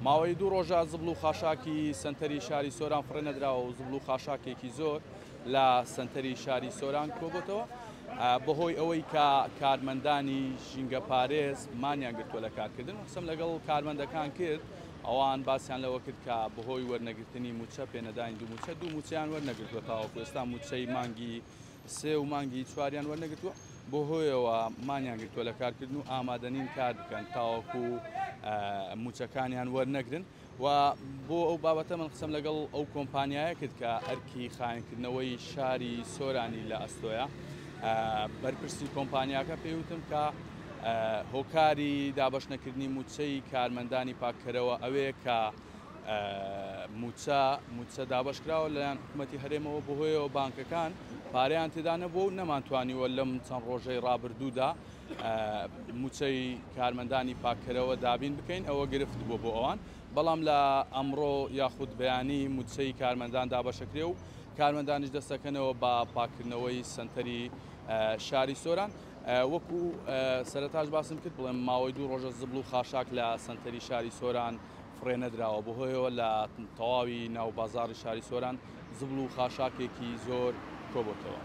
ماوەی دوو ڕۆژە زبڵ و خاشاکی سەنتەری شاری سۆران فڕێ نەدراوە و زبڵ و خاشاکێکی زۆر لە سەنتەری شاری سۆران کۆبۆتەوە بەهۆی ئەوەی کە کارمەندانی ژینگەپارێز مانیان گرتووە لە کارکردن. قسەم لەگەڵ کارمەندەکان کرد، ئەوان باسیان لەوە کرد کە بەهۆی وەرنەگرتنی مووچە، پێنەدانی دوو مووچە، دوو مووچەیان وەرنەگرتووە تاوەکو ئێستا مووچەی مانگی سێ و مانگی چواریان وەرنەگرتووە، بەهۆیەوە مانیان گرتووە لە کارکردن و ئامادەنین کار بکەن تاوەکو مووچەکانیان وەرنەگرن. و بۆ ئەو بابەتە من قسەم لەگەڵ ئەو کۆمپانیایە کرد کە ئەرکی خاوێنکردنەوەی شاری سۆرانی لە ئەستۆیە. بەرپرسی کۆمپانیاکە پێیوتم کە هۆکاری دابەشنەکردنی مووچەی کارمەندانی پاککەرەوە ئەوەیە کە مووچە مووچە دابەشکراوە لەلایەن حکوومەتی هەرێمەوە، بەهۆیەوە بانکەکان پارەیان تێدا نەبووە و نەمانتوانیوە لەم چەند ڕۆژەی ڕابردوودا مووچەی کارمەندانی پاککەرەوە دابین بکەین، ئەوە گرفت بووە بۆ ئەوان. بەڵام لە ئەمڕۆ یاخود بەیانی مووچەی کارمەندان دابەشەکرێ و کارمەندانیش دەستەکەنەوە بە پاککردنەوەی سەنتەری شاری سۆران. وەکو سەرەتاش باسم کرد، بڵێم ماوەی دوو ڕۆژە زبڵ و خاشاک لە سەنتەری شاری سۆران فڕێ نەدراوە، بەهۆیەوە لە تەواوی ناو بازاڕی شاری سۆران زبڵ و خاشاکێکی زۆر کۆبۆتەوە.